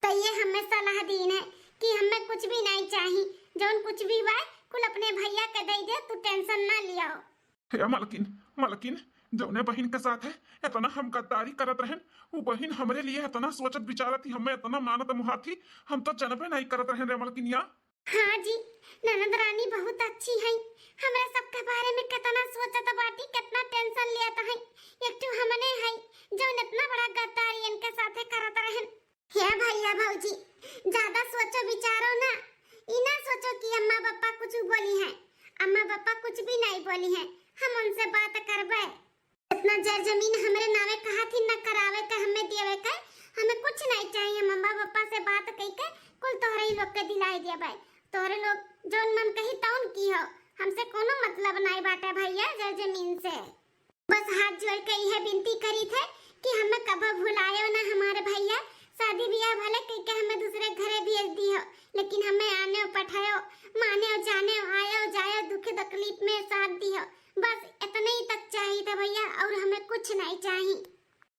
तो ये हमें सलाह दीन है कि हमें कुछ भी नहीं चाही, जौन कुछ भी बा कुल अपने भैया के दे दे, तू tension ना लियो। हे मलकिन, मलकिन, जौने बहिन के साथ है इतना हम गद्दारी करत रहन, वो बहिन हमरे लिए इतना सोचत विचारत ही, हमें इतना मानत मुहात ही, हम तो जनबे नहीं करत रहन रे मलकिनिया। हाँ जी, ननद रानी बहुत अच्छी है, हमरा सबके बारे में कितना सोचत बाटी, कितना tension लेत है। एक ठो हमने है जौन इतना बड़ा गद्दारी इनके साथे करत रहन। हे भैया भौजी, ज्यादा सोचो विचारो ना, ई ना सोचो कि अम्मा पापा कुछ बोली हैं। अम्मा पापा कुछ भी नहीं बोली हैं, हम उनसे बात करबे। इतना जर जमीन हमरे नावे कहा थी, न करावे के, हमें देवे के, हमें कुछ नहीं चाहिए। हम अम्मा पापा से बात कई के कुल तोहरे ही लोग के दिलाई देबे। तोहरे लोग जौन मन कही तौन की हो, हमसे कोनो मतलब नहीं बाटे भैया जर जमीन से। बस हाथ जोड़ के इहे विनती करी थे कि हमें कबो भुलायो ना हमारे भैया। शादी ब्याह भले कई के हमें दूसरे घरे भेज दी हो, लेकिन हमें आने पठायो, माने जाने, आयो जायो, दुख तकलीफ में साथ दी हो। बस इतने ही तक चाहिए था भैया, और हमें कुछ नहीं चाहिए।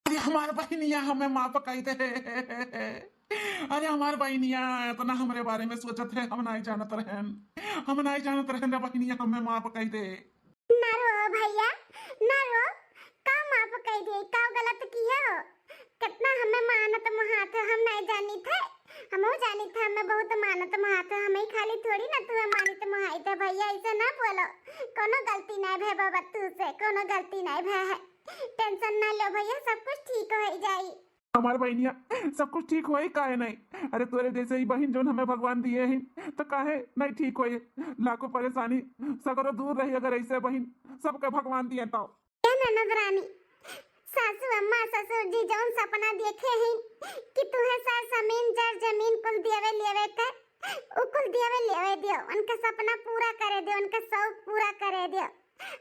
अरे हमार बहिनिया, हमें माफ कर दे। अरे हमार बहिनिया, इतना हमरे बारे में सोचत है, हम नहीं जानत रहन, हम नहीं जानत रहन रे बहिनिया, हमें माफ कर दे। मारो भइया, ना रो, का माफ कइ दिए, का गलत किहे हो? कितना हमें मानत मोहात हो, हम नहीं जानित है, हमहू जानित है, हमें बहुत मानत मोहात हो, हमें खाली थोड़ी ना तू मानित मोहाइत है भइया, ऐसे ना बोलो। कोनो गलती नहीं भे बाबा, तू से कोनो गलती नहीं भे है, tension ना लो भइया, सब कुछ ठीक होइ जाई। हमार बहिनिया, सब कुछ ठीक होई काहे नहीं? अरे तोरे जैसे ही बहिन जौन हमें भगवान दिए हैं, तो काहे नहीं ठीक होई? लाखों परेशानी सगरो दूर रही अगर ऐसे बहिन, सबके भगवान दिए तो। ए ननद रानी, सासू अम्मा ससुर जी जौन सपना देखे हैं कि तुहे सर जमीन जर जमीन कुल देवे लेवे के, उ कुल देवे लेवे दियो, उनका सपना पूरा करे दियो, उनका शौक पूरा करे दियो।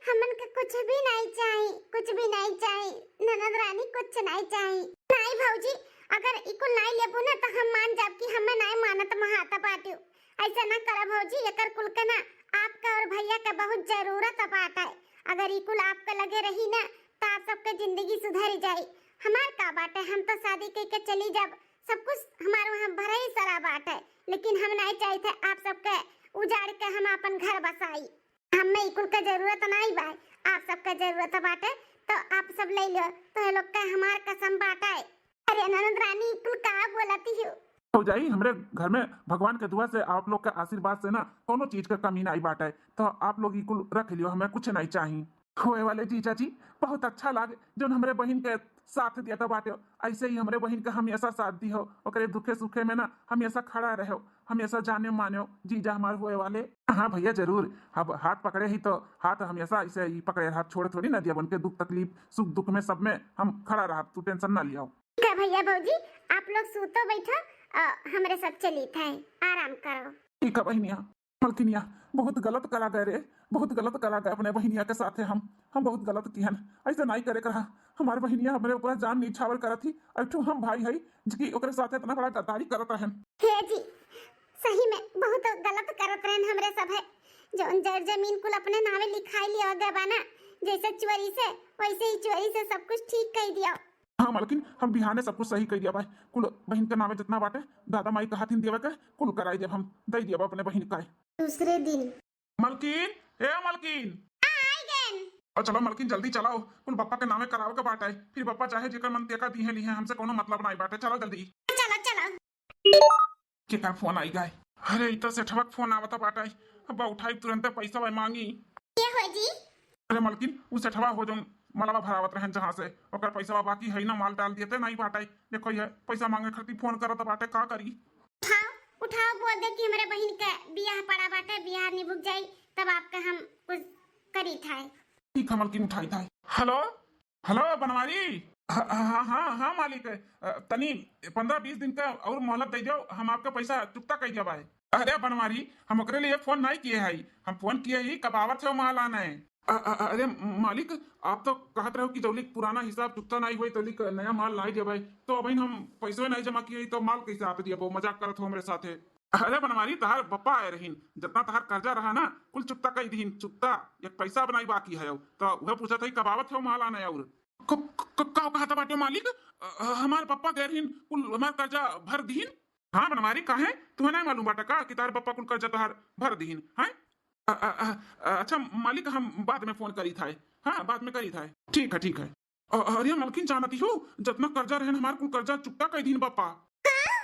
हमन के कुछ भी नहीं चाही, कुछ भी नहीं चाही ननद रानी, कुछ नहीं चाही। नहीं भौजी, अगर इकुल नहीं लेबू ना तो हम मान जाब कि हमें नहीं मानत महाता बाटियो। ऐसा ना करा भौजी, एकर कुल के ना आपका और भइया के बहुत जरूरत बाटे। अगर इकुल आपके लगे रही ना तो आप सबके जिंदगी सुधर जाई। हमार का बाटे, हम तो शादी कइके चली जाब, सब कुछ हमार वहाँ भरे ही सरा बाटे, लेकिन हम नहीं चाहित है आप सबके उजाड़ के हम अपन घर बसाई। हमें इकुल के जरूरत नाई बा, आप सबके जरूरत बाटे तो आप सब ले लो, तो ये लोग के हमार कसम बाटे। अरे ननद रानी, इकुल का बोलती हो? भौजाई, हमरे घर में भगवान के दुआ से, आप लोग के आशीर्वाद से ना कोनो चीज के कमी नाई बाटे, तो आप लोग इकुल रख लियो, हमें कुछ नहीं चाही। होए वाले जीजा जी, बहुत अच्छा लागे जौन हमरे बहिन के साथ देता बाटे, ऐसे ही हमरे बहिन के हमेशा साथ दिहो, ओकरे दुखे सुखे में ना हमेशा खड़ा रहो, हमेशा जाने मानो जीजा हमार होए वाले। हाँ भइया, जरूर। अब हाथ पकड़े ही तो हाथ हमेशा ऐसे ही पकड़े, हाथ छोड़ थोड़ी ना दिया। उनके दुख तकलीफ, सुख दुख में, सब में हम खड़ा रहब, तू tension ना लियाओ। ठीक है भइया भौजी, आप लोग सूतो बैठो, अ, हमरे सब चली थे, आराम करो। ठीक है बहिनिया। मलकिनिया, बहुत गलत करा गए रे, बहुत गलत करा गए अपने बहिनिया के साथे हम, हम बहुत गलत किहन, ऐसे नाई करे के रहा। हमार बहिनिया हमरे ऊपर जान निछावर करत ही, अइठू हम भाई हई, जिकी ओकरे साथे इतना बड़ा गद्दारी करत रहन। हे जी, सही में बहुत गलत करत रहन हमरे सब है, जौन जर जमीन कुल अपने नावे लिखाई लिया गया बा ना, जैसे चोरी से, वैसे ही चोरी से सब कुछ ठीक कइ दिया। हाँ मालकिन, हम बिहाने सब कुछ सही कइ दिया भाई। कुल बहिन के नावे जितना बाटे, दादा माई कहाथिन देवे के, कुल कराई देब हम, दइ दिया अपने बहिन का। दूसरे दिन। मलकिन, ए मलकिन। आ, आई गएन। और चलो मलकिन, जल्दी चलाओ, कुल बप्पा के नामे करावे के बाटे। फिर बप्पा चाहे जेकर मन तेका दिहे लिहे, हमसे कोनो मतलब नाई बाटे। चलो जल्दी। चलो, चलो। केकर फोन आई गए? अरे, ई तो सेठवा के फोन आवता बाटे। अब उठाई तुरंते पैसा मांगी। के हो जी? अरे मलकिन, उ सेठवा हो जौन मलवा भरावत रहन जहाँ से, ओकर पैसा बाकी है ना, माल डाल दिए ते नाई बाटे। देखो ये पैसा मांगे खातिर फोन करत बाटे, का करी? उठाओ, उठाओ, बोल दे कि हमरे बहिन के बियाह पड़ा बाटे, बियाह निबुक जाई, तब आपका हम कुछ करी थाए। ठीक है मलकिन, उठाई थाए। हेलो, हेलो बनवारी। हाँ, हाँ, हाँ, हाँ, मालिक, अ, तनी पन्द्रह बीस दिन का और मोहलत दे दो, हम आपका पैसा चुकता कर दिया भाई। अरे बनवारी, हम ओकरे लिए फोन नहीं किए हई, हम फोन किए ही कब आवत है माल आने। अ, अ, अरे मालिक, आप तो कहत रहो कि जौलिक पुराना हिसाब चुकता नहीं हुई, तौलिक नया माल लाई देबै। तो अबहिन हम पैसवे नहीं जमा किए, तो माल कैसे आते दिया? मजाक करत हो हमरे साथे। अरे बनवारी, तहार बप्पा आए रहीन, जितना तहार कर्जा रहा ना, कुल चुकता कई दीन, चुकता, एक पैसा बनाई बाकी है। तो वह पूछत है कब आवत हो माल आने और। क-, क-, क-, का कहत बाटे मालिक? अ, हमार बप्पा गए रहीन, कुल हमार कर्जा भर दीन। हाँ बनवारी, काहे? तुम्हें नहीं मालूम बाटा का कि तार बप्पा कुल कर्जा तहार भर दीन, हैं? अ, अ, अ, अ, अच्छा मालिक, हम बाद में फोन करी था। हाँ, बाद में करी था। ठीक है, ठीक है। अ, अरे मलकिन, जानती हो, जितना कर्जा रहन, हमार कुल कर्जा चुकता कई दीन बप्पा। का?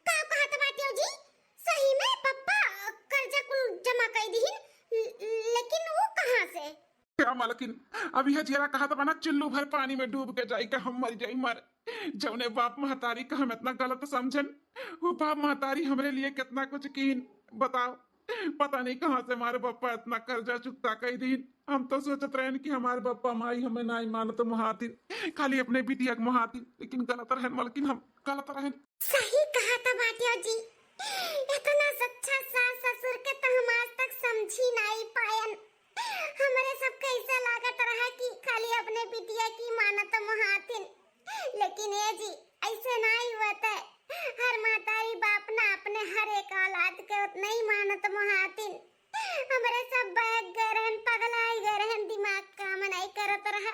का कहत बाटे हो जी? सही में बप्पा कर्जा कुल जमा कई दीन, ल-, लेकिन वो कहाँ से? क्या मालकिन, अभी है जियरा कहत बना, चुल्लू भर पानी में डूब के जाई का हम मर जाई मर। जौने बाप महतारी का हम इतना गलत समझन, वो बाप महतारी हमरे लिए कितना कुछ कीन, बताओ। पता नहीं कहाँ से हमारे बप्पा इतना कर्जा चुकता कई दीन। हम तो सोचत रहन कि हमारे बप्पा माई हमें नाई मानत मोहातिन, खाली अपने बिटिया के मोहातिन, लेकिन गलत रहन मलकिन, हम गलत रहन। सही कहत बाटियो जी, इतना सच्चा सास ससुर के तो हम आज तक समझी नाई पायन। हमरे सब कैसे लागत रहा कि खाली अपने बिटिया की मानत मोहातिन, लेकिन ए जी, ऐसे नाई होत है। हर महतारी बाप ना अपने हर एक औलाद के उतना ही मानत मोहातिन। हमरे सब बहक गए रहन, पगलाई गए रहन, दिमाग काम नाई करत रहा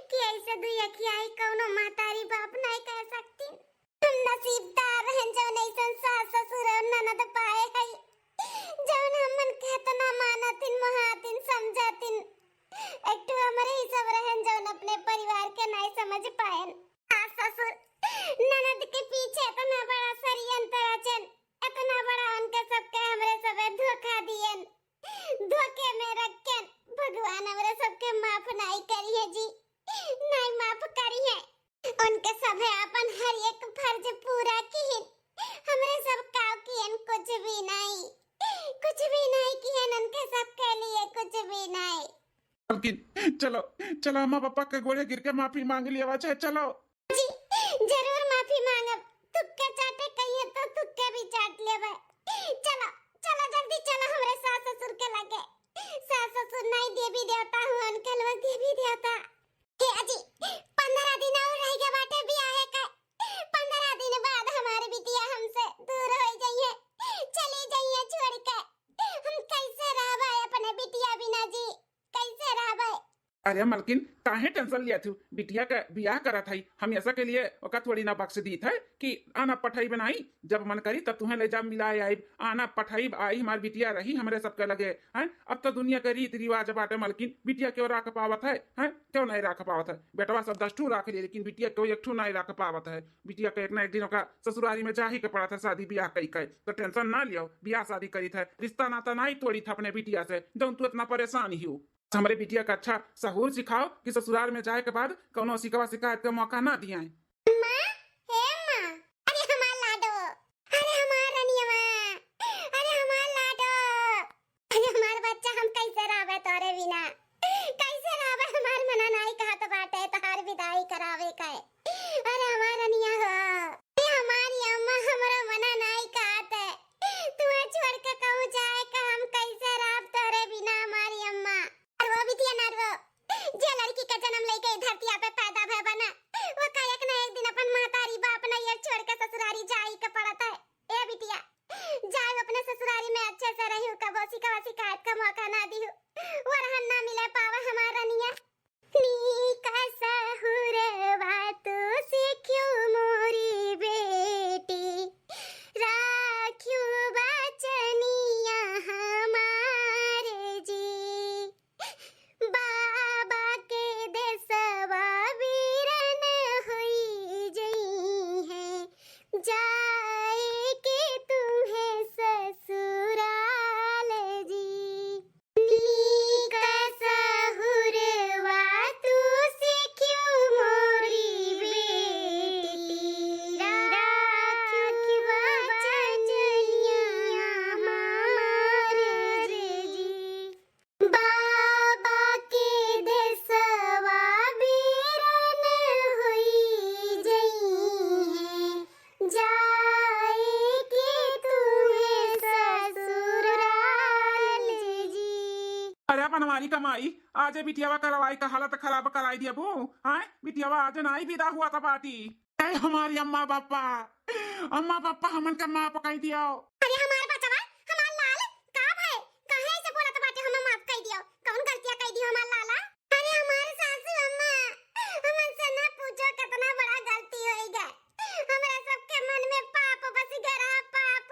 कि ऐसे दुई अखियाई कौनो महतारी बाप नाई कह सकतीन। हम नसीबदार रहन जौन ऐसन सास ससुर और ननद पाए हई, जौन हमन के इतना मानतिन मोहातिन समझतिन। एक ठो उनके सभे आपन हर एक फर्ज पूरा किहिन। हमरे सब काव कियन कुछ भी नाई, कुछ भी नाई कियन उनके सबके लिए कुछ भी नाई। मलकिन, चलो, चलो, अम्मा पापा के गोड़े गिर के माफी मांग लिया, अच्छा, चलो। जी, जरूर माफी मांगब। तुक्के चाटे कहिए तो तुक्के भी चाट लेबे। चलो, चलो, जल्दी चलो हमरे सास ससुर के लगे। सास ससुर नाई देवी देवता हुआ, उनके लोग देवी देवता। हे अजी, पन्द्रह दिन और रह गए बाटे बियाहे का। पन्द्रह दिन बाद हमारी बिटिया हमसे दूर हो जाइए, चली जाइए छोड़ के। हम कैसे रहबे अपने बिटिया बिना जी, कैसे रहबे? अरे मलकिन, काहे टेंशन लिया थू? बिटिया का बियाह करत हई, हम ऐसा के लिए ओका थोड़ी ना बख्श दीत है कि आना पठाई बनाई, जब मन करी तब तुहें ले जा मिलाए आई, आना पठाई आई, हमार बिटिया रही हमरे सबके लगे। हैं, अब तो दुनिया के रीत रिवाज बाटे मलकिन, बिटिया क्यों राख पावत है? हैं, क्यों नहीं राख पावत है? बेटवा सब दस ठू राख लिए, लेकिन बिटिया क्यों एक ठू नहीं राख पावत है। बिटिया के एक ना एक दिन ओका ससुरारी में जा ही के पड़त है, शादी बियाह कई के। तो टेंशन ना लियो, बियाह शादी करी थे, रिश्ता नाता नहीं तोड़ी थे अपने बिटिया से, जौन तू इतना परेशान ही हो। हमरे बिटिया का अच्छा सहूर सिखाओ कि ससुराल में जाए के बाद कौनो शिकवा शिकायत का मौका ना दिए। अम्मा, हे अम्मा, अरे हमार लाडो, अरे हमार रनिया, अरे हमार लाडो, अरे हमार बच्चा, हम कैसे रहबे तोरे बिना? कैसे रहबे? हमार मना नाई कहत बाटे तोहार विदाई करावे के। अरे हमार रनिया हो, अरे हमारी अम्मा, हमरो मना नाई कहत है। तुहे छोड़ के कहूँ जाए का, हम कैसे रहब तोरे बिना हमारी अम्मा? अरे वो बिटिया ना रो, जे लड़की के जन्म लेके ई धरतिया पे पैदा भय बना, वो का एक ना एक दिन अपन महतारी बाप नैहर छोड़ के ससुरारी जाई के पड़त है। ए बिटिया, जाओ अपने ससुरारी में अच्छे से रहियो, कबो शिकवा शिकायत का मौका ना दियो, वो रहन ना मिले पावे हमार रनिया। नीक सहुरवा तू सिखियो मोरी बेटी, राखियो बचनिया हमार जी। बाबा के देसवा वीरन होई जइहें, जाए के तुहें ससुराल जी। नीक सहुरवा तू सिखियो मोरी बेटी, राखियो बचनिया हमार जी। बाबा के देसवा बीरन होई जइहें, जाए के तुहे ससुराल जी। अरे बनवारी कमाई, आज बिटियावा करवाई का हालत खराब कराई दिया बू। हाँ, बिटियावा आज नाई विदा हुआ था बाटी। ए हमारी अम्मा पापा, अम्मा पापा हमन के माफ कई दियो। अरे हमार बचवा, हमार लाल, का भय? काहे ऐसे बोलत बाटे, हमें माफ कई दियो? कौन गलतियां कई दियो हमार लाला? अरे हमार सासू अम्मा, हमन से ना पूछो कितना बड़ा गलती होई गए। हमरा सबके मन में पाप बस गया रहा, पाप।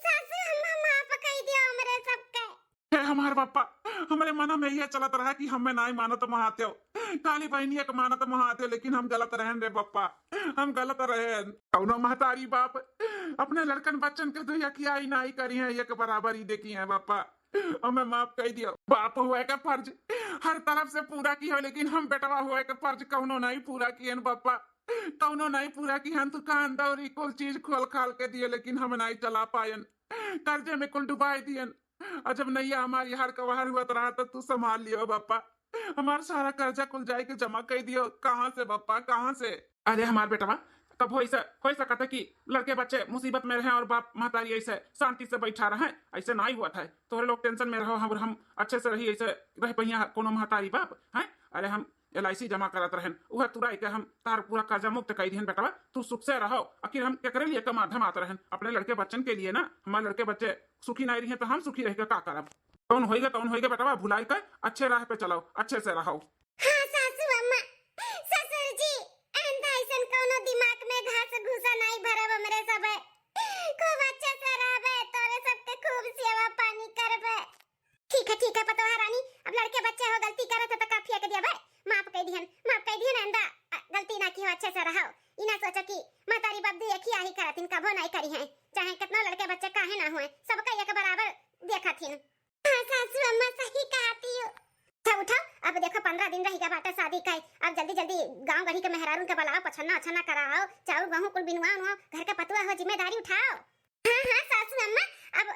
सासू अम्मा माफ कई दियो हमरे सबके। हे हमार पप्पा, हमरे मना में यह चलत रहा कि हमें नाई मानत महातेव, काली बहनिया के मानत महातेव, लेकिन हम गलत रहन रे पप्पा, हम गलत रहन। कौनो महतारी बाप अपने लड़कन बच्चन के दुई अखियाई नाई करी है, एक बराबर ही देखी है पप्पा, हमें माफ कर दियो। बाप हुए का फर्ज हर तरफ से पूरा की हो, लेकिन हम बेटवा हुए का फर्ज कौनो नाई पूरा कियन पप्पा, कौनो नाई पूरा कियन। दुकान दौरी कुल चीज खोल खाल के दियो, लेकिन हम नाई चला पायन, कर्जे में कुल डुबाई दियन। और जब नैया हमारी हर कवार हुआ तो रहा तो तू संभाल लियो बापा, हमार सारा कर्जा कुल जाए के जमा कर दियो। कहाँ से बापा, कहाँ से? अरे हमार बेटवा, कब हो ऐसा हो सकता है कि लड़के बच्चे मुसीबत में रहें और बाप महतारी ऐसे शांति से बैठा रहें? ऐसे नाई हुआ था। तोहरे लोग टेंशन में रहो, हम हम अच्छे से रही, ऐसे रह पहिया कोनो महतारी बाप हैं। अरे हम एल आई सी जमा करत रहन, उहे तुराई के हम तार पूरा कर्जा मुक्त कई दिहन बेटवा, तू सुख से रहो। आखिर हम केकरे लिए कमात धमात रहन? अपने लड़के बच्चन के लिए ना। हमारे लड़के बच्चे सुखी नहीं रहे तो हम सुखी रह के का करब? कौन होइगे, कौन होइगे बेटवा, भुलाई के अच्छे राह पे चलाओ, अच्छे से रहो। हाँ सासू अम्मा, ससुर जी, आइंदा ऐसन कौनो दिमाग में घास घूसा नहीं भरब हमरे सबे। खूब अच्छे से रहबे, तोरे सबके खूब सेवा पानी करबे। ठीक है, ठीक है पतोहा रानी, अब लड़के बच्चे हो गलती करत है तो का फेंक दिया भाई, माफ कर दिहन, माफ कर दिहन आइंदा, अ, गलती ना की हो, अच्छे से रहो। ई ना सोचो कि महतारी बाप दुई अखिया ही करत इन, कभो नहीं करी हैं, चाहे कितना लड़के बच्चे काहे ना हुए, सबका एक बराबर देखत हिन। हाँ सासू अम्मा सही कहती हो। अच्छा उठाओ, अब देखो पन्द्रह दिन रहि गा बाटे शादी का, अब जल्दी जल्दी गाँव गढ़ी के मेहरारून के बुलाओ, पछन्ना उछन्ना कराओ, चाउर गहूँ कुल बिनवाओ उनवाओ, घर के पतुआ हो, जिम्मेदारी उठाओ। हाँ हाँ सासू अम्मा, अब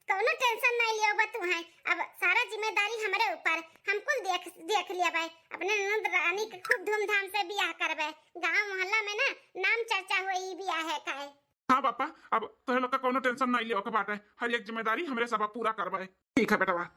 कौनो tension नहीं लियो बा तू है, अब सारा जिम्मेदारी हमरे ऊपर, हम कुल देख देख लिया बा। अपने ननद रानी के खूब धूमधाम से बियाह करबे, गाँव मोहल्ला में ना नाम चर्चा होई ई बियाह है का है। हाँ पापा, अब तोहे लोग का कौनो tension नहीं लियो के बाटे, हर एक जिम्मेदारी हमरे सब पूरा करबे। ठीक है बेटवा।